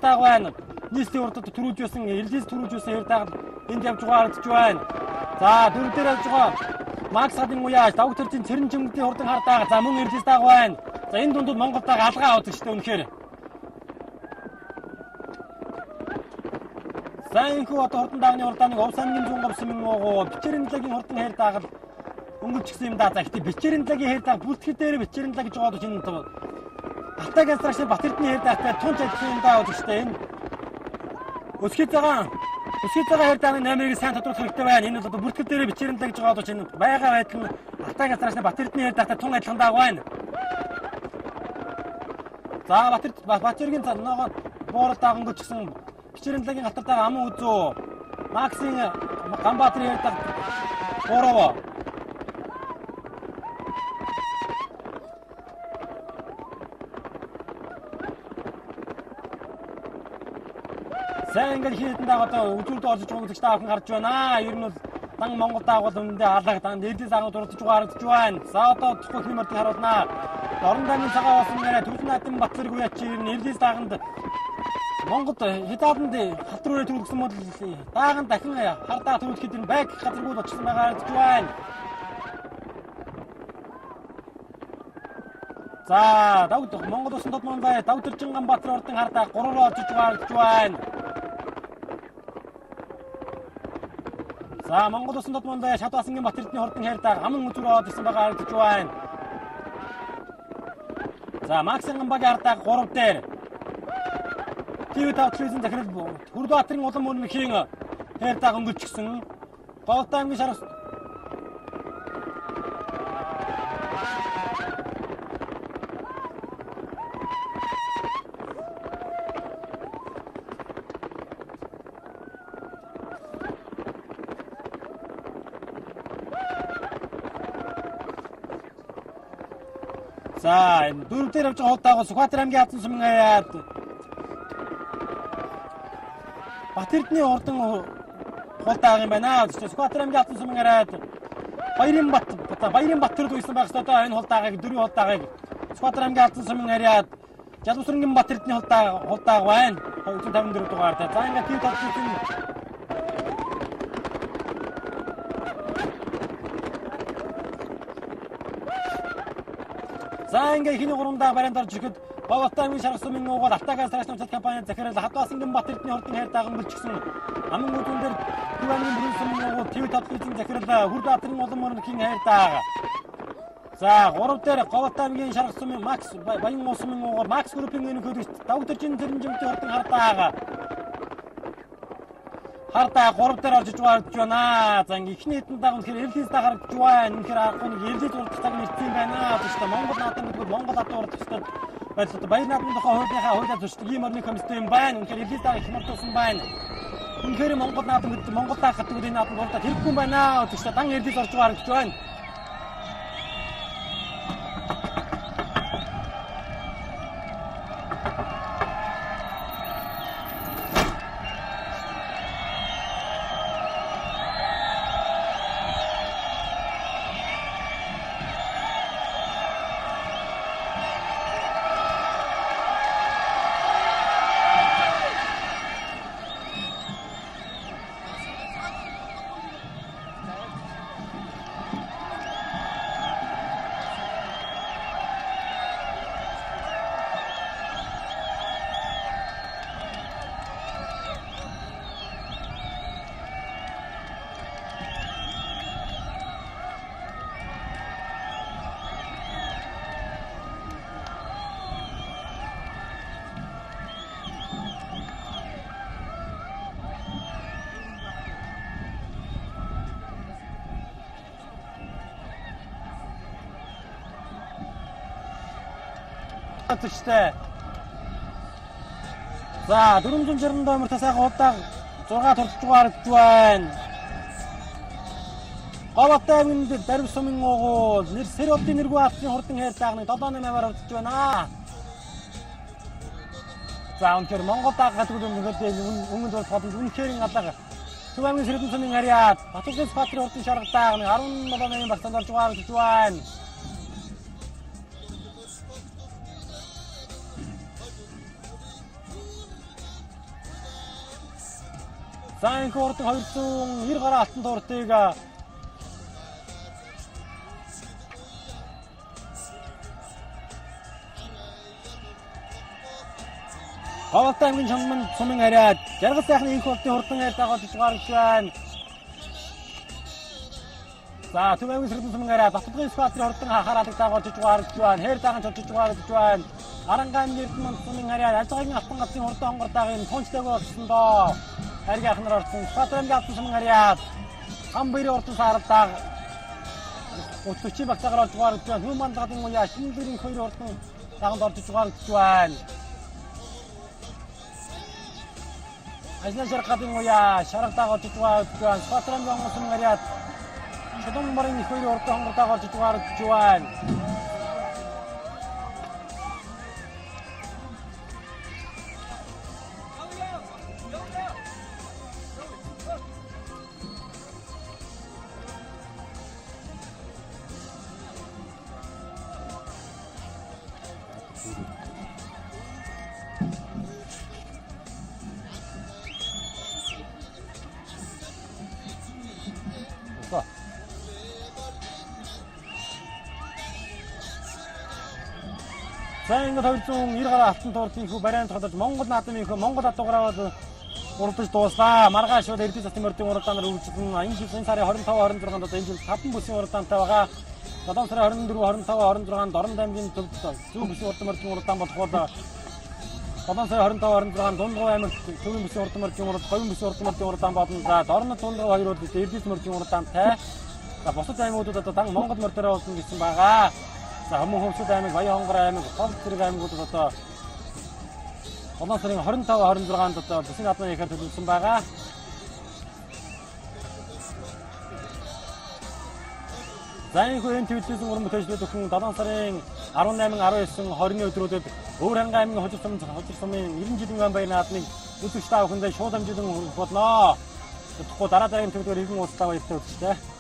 Даг байна. Нийслэлийн урдад түрүүлж байсан, Элис түрүүлж байсан хэр дагал энд явж байгаа харагдаж байна. За дөрөв дээр явж байгаа Макс хадын уяаж давг төржин цэрэн чимэгдийн хурдан хар даг. За мөн Элис даг байна. За энэ дундад Монгол даг алгаа авдаг шүү дээ үнэхээр. За энэхүү одоо хурдан дагны урдааныг Увс аймгийн зүүн говьсмын уугуу Бичэрэн лагийн хурдан хайр дагал өнгөрчихсөн юм да. За гэхдээ Бичэрэн лагийн хайр даг бүртгэл дээр Бичэрэн лаг гэж байгаа чинь Алтай констракшн Бат Эрдэнэ хайр дагтай тунч адилхан юм да гэж шүү энэ. Өсгий цагаан Өсгий цагаан хайр дагны номерыг сайн тодруулах хэрэгтэй байна. Энэ бол одоо бүртгэл дээр Бичэрэн лаг гэж байгаа чинь байгаа байдал нь Алтай констракшн Бат Эрдэнэ хайр дагтай тун адилхан даг байна. За Бат Бат Эрдэнэ ногоо буурал даг өнгөрчихсөн Бичэрэн лагийн галтартайгаа аман үзүү. Максийн Ганбаатарын ярьдаг гурав. Сайн ингээд хин хэдэн даг одоо үзүүрдээ орж иж байгаа үзэгч та бүхэн харж байна. Ер нь бол дан Монгол даагуул үнэндээ алга дан дээрдээ саагууд урдж байгаа харагдаж байна. За одоо тухайн хин мөрдийг харуулнаа. Дорн дамын цагаан болсон нэрэ Төвлөн наадам Батцэрэг уяач ер нь Эрлис дааганд Монголд хятаданд халтар үрээ төрүүлсэн бол дааган дахин хардаа төрүүлэхэд энэ байг газаргууд очсон байгаа харагдаж байна. За Давд Монгол улсын тод мундай Давд Тэржин Баатар ордон хардаа 3 руу орж иж байгаа харагдаж байна. За Монгол улсын тод мундай Шадвасангийн Бат Эрдэнэ хордон хайрдаа аман үзүүр орж ирсэн байгаа харагдаж байна. За Максин Гамбагийн хардаа 3 дээр ТV5 телевизэн захирал Хүрдбаатарын улам мөрнөхийн хайрдаа өнгөлчихсөн. Голтой аймгийн шарах За энэ дөрөв дээр явж байгаа хулдаагаа Сүхбаатар аймгийн хадсан сумын хаяад Бат Эрдэнэ урдан хулдаа юм байна. Сүхбаатар аймгийн хадсан сумын хараад Баярын Бат Баярын Бат төрд үйсэн байх ёстой. Одоо энэ хулдаагааг дөрвийн хулдаагааг Сүхбаатар аймгийн хадсан сумын хараад Жалбусрангийн Бат Эрдэнэ хулдаа байна. 254 дугаар. За ингээд тийм тавцсан. За ингээ эхний гурамдаа барианд орж ирэхэд Боволтой аймгийн шарах сумын уугаар Алтай газ цааш компани захирал Хадвасангийн Бат Эрдэнэ хордон хайр даган бэлчгсэн аман үзүүн дээр Төв аймгийн бүрэн сумын уугаар ТV тавлын захирал Хүрдбаатарын улам мөрөнхийн хайр даг. За 3 дээр Говьтой аймгийн шарах сумын Макс Баян уус сумын уугаар Макс группийн ерөнхийлөгч Давгдэржин Тэрэнжимтийн хордон хар Хардаа 3 дээр орж иж байгаа харагдаж байна. За ингээ эхний хэдэн даг үнэхээр Эрлиз да харагдаж байна. Үнэхээр аргагүй нэг Эрлиз урдах цаг нь ирсэн юм байна. Тийм шүү дээ. Монгол наадам гэдэг бол Монгол наадам урдах ёстой байдал. Баяр наадмын тухай хуулийнхаа хуулиар зөрчдөг ийм орны комисстэй юм байна. Үнэхээр Эрлиз даг их мартуулсан байна. Үнэхээр Монгол наадам гэдэг Монгол даг гэдэг энэ наадам урдах хэрэггүй юм байна. Тийм шүү дээ. Дан Эрлиз орж байгаа харагдаж байна. Үзэгчтэй. За 460 номер тасайхан удааг 6 туртж байгаа харагдаж байна. Говьтой аймгийн Дарив сумын уугуул нэр сэр одын нэргүй алсын хурдан хайр даагны 7 8 аваар удаж байна. За үнэхээр Монгол даг гэдэг юм үнэхээр өмнөд бол боломж үнэхээр алга. Төв аймгийн Сэрдэн сумын харьяат Батулгын Сүхбаатарын хурдан шарга даагны 17 8 багтаанд орж байгаа харагдаж байна. За энэ хурдан 290 гаруй алтан тууртыг Ховолтой аймгийн чамманд сумын хараад жаргал сайхны инх хурдын хурдан хайр дагуулж гарч байна. За Төв аймгийн сэргэлэн сумын хараад Батболгын Сүхбаатарын хурдан хахаар алаг дагуулж гарч байна. Хайр даган чолжиж гарч байна. Аранга аймгийн Эрдэнэ сумын хараад Ажгагийн алтан газрын хурдан хонгор дагын тунчдаг болсон доо. Хариг ахнар орсон. Сүхбаатар аймгийн алтан сумын хараад хам баярын хурдан саарал даг 30 багтаагаар орж гарч байна. Хүн мандлагын уяа шинэлэрийн хоёр хурдан даганд орж гарч байна. Ажлын шаргатын уяа шарга дагуулж гарч байна. Сүхбаатар аймгийн онгон сумын хараад Чулуун морин их хоёрын хурдан хонгор дагуулж гарч байна. За ингээд 290 гаруй алтан тууртын хүү бариан тоглож Монгол наадмын хүү Монгол адуугараа бол уралдаж дууслаа. Маргааш шууд Эрдэнэ засгийн мордын уралдаанаар үргэлжлэн энэ жил энэ сарын 25 26-нд одоо энэ жил 5 бүсийн уралдаантай байгаа. 7 сарын 24 25 26-нд Дорнод аймгийн төвд зүүн бүсийн урдан мордын уралдаан болох бол 7 сарын 25 26-нд Дундгав аймагт төвийн бүсийн урдан мордын уралдаан, говийн бүсийн урдан мордын уралдаан болно. За Дорнод Дундгав хоёр бол Эрдэнэ мордын уралдаантай. За бусад аймагуудад одоо дан Монгол мордороо уулзна гэсэн байгаа. За Хүмүүн Хөвсөд аймаг, Баян-Хонгор аймаг, Хол зэрэг аймагуудад одоо 7 сарын 25 26-нд одоо бүсийн наадмын ихээр төлөвлөсөн байгаа. За энэ хүү энэ телевизэн уран бүтээлчдүүд бүхэн 7 сарын 18, 19, 20-ны өдрүүдэд Өвөр хангай аймгийн хужир сумын 90 жилийн ан баяр наадмыг үзэгч та бүхэндээ шууд амжилтан хүргэх болно. Тэгэхгүй дараа дараагийн төвлөрөөр иргэн уулзлаа баяртай үзэгчтэй.